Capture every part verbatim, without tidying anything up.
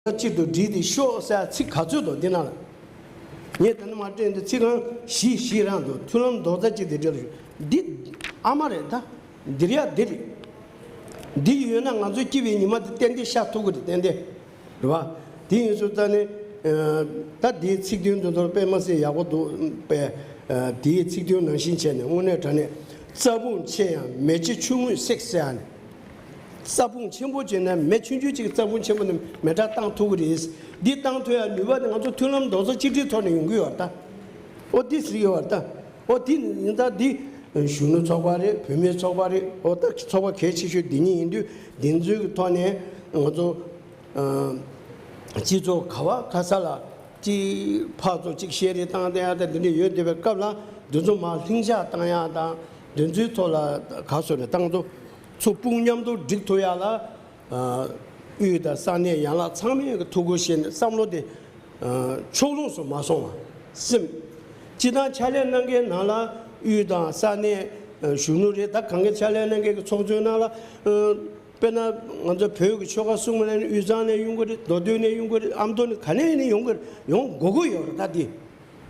རྡོག་རྩ་གཅིག་ཏུ་སྒྲིལ་ཏེ་ཤོག་ཟེར་ཚིག་ག་ཚོད་འདུག་འདི་ནང་ལ། ངས་ད་ནི་མ་སྤྲད་འདི་ཚིག་རྐང་བཞི་བཞི་རང་འདུག་མཐུན་ལམ་རྡོག་རྩ་གཅིག་ཏུ་སྒྲིལ་ལ་ཤོག་འདི་ཨ་མ་རེད་ད། འདིར་ཡ་འདི་རེད། འདི་ཡོད་ན་ང་ཚོའི་སྐྱིད་པའི་ཉི་མ་དེ་ཏན་ཏན་ཤར་ཐུབ་ཀྱི་རེད་ཏན་ཏན། རེད་བ། དེ་ཡིན་ཙང་ད་ནི། ད་འདིའི་ཚིག་དོན་དེ་ཚོར་དཔེ་མ་སྲིད་ཡག་པོ་འདུག་པས། དེའི་ཚིག་དོན་ནང་བཞིན་བྱས་ནས་དངོས་གནས་དྲང་གནས་རྩ་ཕུང་ཆེ་ཡང་མེ་ལྕེ་ཆུང་ངུས་བསྲེགས་ཟེར་ཡ་ནི། རྩ་ཕུང་ཆེན་པོ་བྱས་ན་མེ་ཆུང་ཆུང་གཅིག་རྩ་ཕུང་ཆེན་པོ་ནི་མེ་སྲེག་བཏང་ཐུབ་ཀྱི་རེད། འདི་བཏང་ཐུབ་ཡ་ནུས་པ་དེ་ང་ཚོ་མཐུན་ལམ་རྡོག་རྩ་གཅིག་སྒྲིལ་ཐོག་ནས་ཡོང་གི་ཡོད་རེད་ད། ཨོ་འདི་ཟེར་གྱི་ཡོད་རེད་ད། ཨོ་འདི་ཡིན་ད་འདི། གཞོན་ནུ་ཚོགས་པ་རེད། བུད་མེད་ཚོགས་པ་རེད། ཨོ་ད་ཚོགས་པ་གལ་ཆེ་ཤོས་འདི་གཉིས་ཡིན་དུས་འདི་ཚོའི་གི་ཐོག་ནས་ང་ཚོ། སྤྱི་ཚོགས་ག་བ་ག་ས་ལ་ཅིག་ཕར་ཚུར་ཅིག་བཤད་རེས་བཏང་བསྡད་ཡ་དང་འདི་འདྲ་ཡོད་བསྡད་པའི་སྐབས་ལ་འདི་ཚོ་མར་ལྷིང་འཇགས་བཏང་ཡ་དང་འདི་ཚོའི་ཐོག་ལ་ག་སོ་རེ་བཏང་ཚོ་ཚུར་དཔུང་མཉམ་དུ་སྒྲིག་ཐུབ་ཡ་ལ་དབུས་དང་ས་གནས་ཡན་ལག་ཚང་མས་ཐུགས་ཁུར་བཞེས་ནས་བསམ་བློ་དེ་ཕྱོགས་ལྷུང་སུ་མ་སོང་བ་སེམས་སྤྱི་བཏང་ཕྱག་ལས་གནང་མཁན་ནང་ལ་དབུས་དང་ས་གནས་གཞོན་ནུ་རེད། ད་གང་ག་ཕྱག་ལས་གནང་མཁན་གྱི་ཚོགས་གཙོའི་ནང་ལ། དཔེར་ན་ང་ཚོ་བོད་ཀྱི་ཆོལ་ཁ་གསུམ་ལ་ནི་དབུས་གཙང་ནས་ཡོང་གི་རེད། མདོ་སྟོད་ནས་ཡོང་གི་རེད། ཨ་མདོ་ནས་ག་ནས་ནི་ཡོང་གི་རེད། ཡོང་དགོས་ཀྱི་ཡོད་རེད་ད་འདི།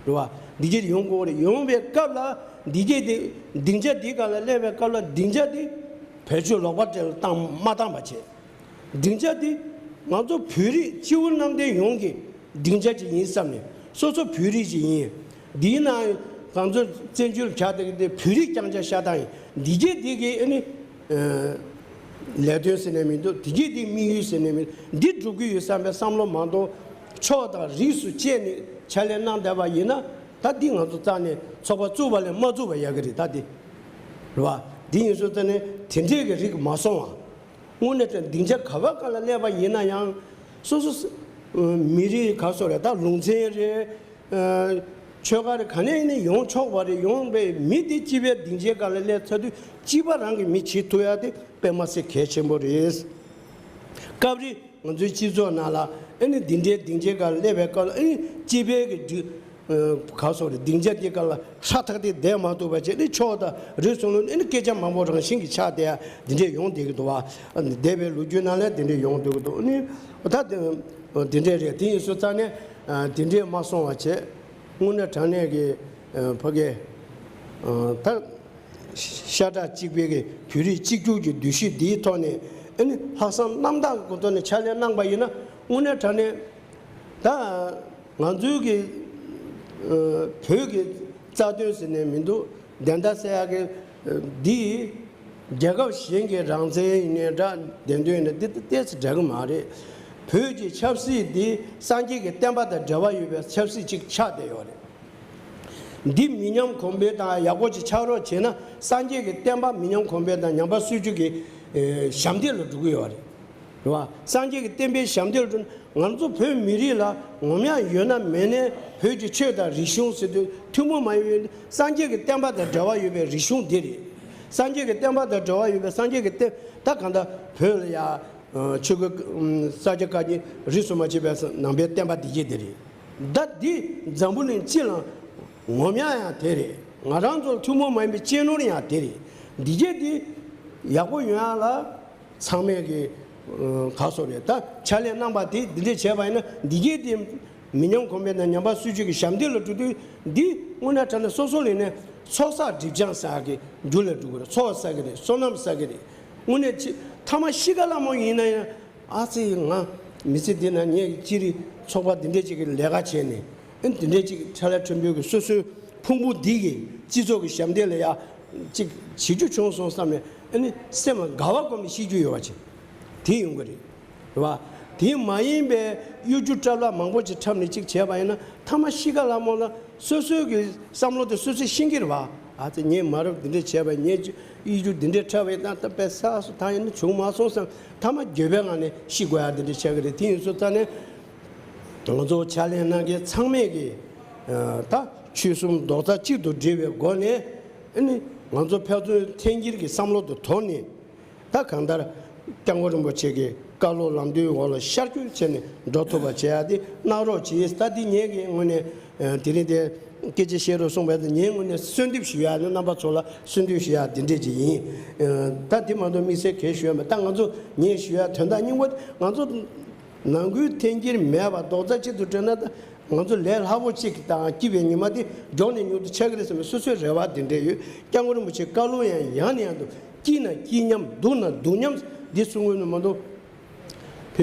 རེད་བ། འདི་གྱད་ཡོང་དགོས་རེད། ཡོང་བའི་སྐབས་ལ་འདི་གྱད་དེ་སྡིངས་ཆ་འདི་སྒང་ལ་སླེབས་པའི་སྐབས་ལ་སྡིངས་ཆ་དེ་བེད་སྤྱོད་ལོག་པ་དེ་ལ་བཏང་མ་བཏང་པ་བྱས། སྡིངས་ཆ་དེ་ང་ཚོ་བོད་རིགས་སྤྱི་བོ་གནམ་བསྟན་ཡོངས་ཀྱི་སྡིངས་ཆ་ཅིག་ཡིན་བསམ་ནས་སོ་སོ་བོད་རིགས་ཅིག་ཡིན། འདིའི་ནང་གང་ཚོ་བཙན་བྱོལ་བྱ་དེ་གི་དེ་བོད་རིགས་རྐྱང་རྐྱང་ཤ་སྟག་ཡིན། འདི་གྱད་འདི་གི་ཨ་ནི་ལས་དོན་ཟེར་ནས་མི་འདུག་འདི་གྱད་འདི་དམིགས་ཡུལ་ཟེར་ནས་མི་འདི་སྒྲུབ་ཀྱི་ཡོད་བསམ་པའི་བསམ་བློ་མ་གཏོགས་ཕྱོགས་དང་རིས་སུ་བཅད་ནས་ཕྱག་ལས་གནང་བསྡད་པ་ཡིན་ན་ད་འདི་ང་ཚོ་རྩ་ནས་ཚོགས་པ་བཙུགས་པ་ལས་མ་བཙུགས་པ་ཡག་གི་རེད། ད་འདི་རེད་བ། འདི་ཡིན་ཙང་རྩ་ནས་དེ་འདྲས་ཀྱི་རིགས་མ་སོང་བ། དངོས་གནས་དྲང་སྡིངས་ཆ་ག་བ་ག་ལ་སླེབས་པ་ཡིན་ན་ཡང་སོ་སོ་མི་རིགས་ག་སོ་རེད། ད་ལུང་ཚན་རེད། ཆོལ་ཁ་རེད། ག་ནས་ནས་ཡོང་ཆོག་པ་རེད། ཡོང་པའི་མི་དེ་སྤྱི་པའི་སྡིངས་ཆའི་སྒང་ལ་སླེབས་ཚར་དུས་སྤྱི་པ་རང་གི་མི་བྱེད་ཐུབ་ཡ་དེ་དཔེ་མ་སྲིད་གལ་ཆེན་པོ་རེད། སྐབས་རེ་ང་ཚོའི་སྤྱི་ཚོགས་ནང་ལ་ཨ་ནི་འདི་འདྲའི་སྡིངས་ཆའི་སྒང་ལ་སླེབས་པའི་སྐབས་ལ་ཨ་ནི་སྤྱི་པའི་གི་སྒྲིག་ག་སོགས་རེད། སྡིངས་ཆ་དེ་སྒང་ལ་ཧྲ་ཐག་དེ་བསྡད་མ་ཐུབ་པ་བྱས་ནས་ཕྱོགས་དང་རིས་སུ་ལོག་ནས་སྐད་ཆ་མང་པོ་རང་བཞིན་གྱིས་ཆགས་བསྡད་ཡ་འདི་འདྲས་ཡོང་བསྡད་ཀྱི་འདུག་བ། འདས་པའི་ལོ་རྒྱུས་ནང་ལ་འདི་འདྲས་ཡོང་བསྡད་ཀྱི་འདུག་ཨ་ནི་ད་འདི་འདྲས་རེད། དེ་ཡིན་སོང་ཙང་ནས་འདི་འདྲས་མ་སོང་བ་བྱས། དངོས་གནས་དྲང་གནས་ཀྱི་ཕ་གི་ད་ཤ་ཁྲག་གཅིག་པའི་གི་བོད་རིགས་གཅིག་གྱུར་གྱི་འདུ་ཤེས་འདིའི་ཐོག་ནས་ཨ་ནི་ལྷག་བསམ་རྣམ་དག་གི་ཐོག་ནས་ཕྱག་ལས་གནང་པ་ཡིན་ན་དངོས་གནས་དྲང་གནས་ད། ང་ཚོའི་གི་བོད་ཀྱི་རྩ་དོན་ཟེར་ནས་མི་འདུག་བདེན་མཐའ་གསལ་ཡག་གི་འདི་རྒྱལ་ཁབ་གཞན་གྱི་རང་བཙན་ཡིན་ནའི་འདྲ། བདེན་དོན་ཡིན་ན་འདི་ཏོག་ཙམ་འདྲ་གི་མ་རེད། བོད་ཀྱི་ཆབ་སྲིད་འདི་སངས་རྒྱས་ཀྱི་བསྟན་པ་དང་འབྲེལ་བ་ཡོད་པའི་ཆབ་སྲིད་ཅིག་ཆགས་བསྡད་ཡོད་རེད། འདི་མི་ཉམས་གོང་འཕེལ་དང་ཡག་པོ་ཅིག་ཆགས་རོགས་བྱས་ན་སངས་རྒྱས་ཀྱི་བསྟན་པ་མི་ཉམས་གོང་འཕེལ་དང་ཉམས་པ་སྲིད་རྒྱུ་གི་ཞབས་འདེགས་ལ་འགྲོ་གི་ཡོད་རེད། རེད་བ། སངས་རྒྱས་ཀྱི་བསྟན་པའི་ཞབས་འདེགས་ལ་ང་ཚོ་བོད་མི་རིགས་ལ་ངོམ་ཡག་ཡོད་ན་མེད་ན་བོད་ཀྱི་ཆོས་དང་རིག་གཞུང་ཟེར་དུས་ཐུན་མོང་མ་ཡིན་པའི་སངས་རྒྱས་ཀྱི་བསྟན་པ་དང་འབྲེལ་བ་ཡོད་པའི་རིག་གཞུང་འདི་རེད། སངས་རྒྱས་ཀྱི་བསྟན་པ་དང་འབྲེལ་བ་ཡོད་པའི་སངས་རྒྱས་ཀྱི་བསྟན་ད་གང་ལྟར་བོད་ལ་ཡ་ཆོས་ཀྱི་ས་སྐྱ་བཀའ་རྙིང་རིས་སུ་མ་ཆད་པའི་ནང་པའི་བསྟན་པ་འདི་རྒྱས་འདི་རེད། ད་འདི་འཛམ་བུ་གླིང་སྤྱི་ལ་ངོམ་ཡག་ཡང་དེ་རེད། ང་རང་ཚོར་ཐུན་མོང་མ་ཡིན་པའི་གཅེས་ནོར་ཡང་དེ་རེད། འདི་རྒྱས་འདི་ཡག་པོ་ཡོང་ཡག་ལ། ཚང་མས་ཀྱི་ག་སོ་རེད། ད་ཕྱག་ལས་གནང་པ་དེ་འདི་འདྲས་བྱས་པ་ཡིན་ན་འདི་གའི་དེ་མི་ཉམས་གོང་འཕེལ་དང་ཉམས་པ་སྲིད་ཇུས་ཀྱི་ཞབས་འདེགས་ལ་འགྲོ་དུས་འདི་དངོས་གནས་དྲང་གནས་སོ་སོ་ལས་ནས་ཚོགས་བསགས་སྒྲིབ་སྦྱང་ཟེར་ཡག་གི་རྒྱུ་ལ་འགྲོ་གི་རེད། ཚོགས་བསགས་ཀྱི་རེད། བསོད་ནམས་བསགས་ཀྱི་རེད། དངོས་གནས་ཅི་ཐ་མ་ཤི་ཁ་ལ་མོ་ཡིན་ན་ཡང་ཨ་ཙི་ང་མི་ཚེ་འདི་ན་ངས་ཅི་རིགས་ཚོགས་པ་འདི་འདྲས་ཅིག་གི་ལས་ཀ་བྱས་ནས། ཨ་ནི་དེ་འདྲའི་ཅིག་ཁྲ་ལ་ཁྲོན་པོའི་གི་སོ་སོའི་ཕུང་པོ་འདི་གི་སྤྱི་ཚོགས་ཀྱི་ཞབས་འདེགས་ལ་ཡ་ཅིག་བྱེད་རྒྱུ་བྱུང་སོང་བསམ་ནས་ཨ་ནི་སེམས་ལ་དགའ་བ་སྒོམ་ནས་ཤི་རྒྱུ་ཡོད་པ་ཅིག་དེ་ཡོང་གི་རེད། རེད་བ། དེ་མ་ཡིན་པའི་གཡོ་སྒྱུ་སྐྲག་ལ་མང་པོ་ཅིག་འཁྲབ་ནས་ཅིག་བྱས་པ་ཡིན་ན་ཐ་མ་ཤི་ཁ་ལ་མོ་ལ་སོ་སོའི་གི་བསམ་བློ་དེ་སོ་སོས་ཤེས་ཀྱི་རེད་བ། ཨ་ཙི་ངས་མ་རབས་འདི་འདྲས་བྱས་པ་ངས་གཡོ་སྒྱུ་འདི་འདྲས་འཁྲབ་པ་ཡིན་ན་ད་དཔེ་ས་སུ་ད་ཡིན་ན་བྱུང་མ་སོང་བསམ་ཐ་མ་འགྱོད་པའི་ངང་ནས་ཤི་དགོས་ཡ་འདི་འདྲས་ཆགས་ཀྱི་རེད། དེ་ཡིན་སོང་ཙང་ནས། ང་ཚོ་ཕྱག་ལས་གནང་མཁན་ཚང་མས་ཀྱི་ད་ཆོལ་གསུམ་རྡོག་རྩ་གཅིག་ཏུ་སྒྲིལ་བའི་སྒོ་ནས་ཨ་ནི་ང་ཚོ་ཕན་ཚུན་འཐེན་འཁྱེར་གྱི་བསམ་བློ་དེ་དོར་ནས་ད་གང་ལྟར་སྐྱབས་མགོན་རིན་པོ་ཆེ་གི་བཀའ་སློབ་ལམ་སྟོན་འོག་ལ་ཤར་བསྐྱོད་བྱས་ནས་འགྲོ་ཐུབ་པ་བྱེད་ཡ་དེ་གནང་རོགས་གྱིས། ད་འདི་ངེད་ཀྱི་ངོས་ནས་དེ་རིང་དེ་སྐད་ཆ་བཤད་རོགས་གསུངས་པ་དེ་ངའི་ངོས་ནས་གསོལ་འདེབས་ཞུ་ཡ་ནི་རྣམ་པ་ཚོ་ལ་གསོལ་འདེབས་ཞུ་ཡ་དེ་འདྲས་ཅིག་ཡིན། ད་དེ་མ་གཏོགས་དམིགས་བསལ་གལ་ཞུ་ཡ་མེད། ད་ང་ཚོ་ངས་ཞུ་ཡ་དོན་དག་སྙིང་པོ་ང་ཚོ། ནང་ཁུལ་འཐེན་འཁྱེར་མེད་པར་རྡོག་རྩ་གཅིག་ཏུ་སྤྲོད་ན། ད་ང་ཚོ་ལས་སླ་པོ་གཅིག་གི་དང་སྐྱིད་པའི་ཉི་མ་དེ་མགྱོགས་ནས་མྱུར་དུ་ཆགས་ཀྱི་རེད་བསམ་པའི་སོ་སོའི་རེ་བ་དེ་འདྲ་ཡོད། སྐྱབས་མགོན་རིན་པོ་ཆེའི་བཀའ་སློབ་ཡང་ཡང་ནས་ཡང་དུ། སྐྱིད་ན་སྐྱིད་མཉམ། སྡུག་ན་སྡུག་མཉམ་འདི་གསུང་དགོས་ནི་མ་གཏོགས།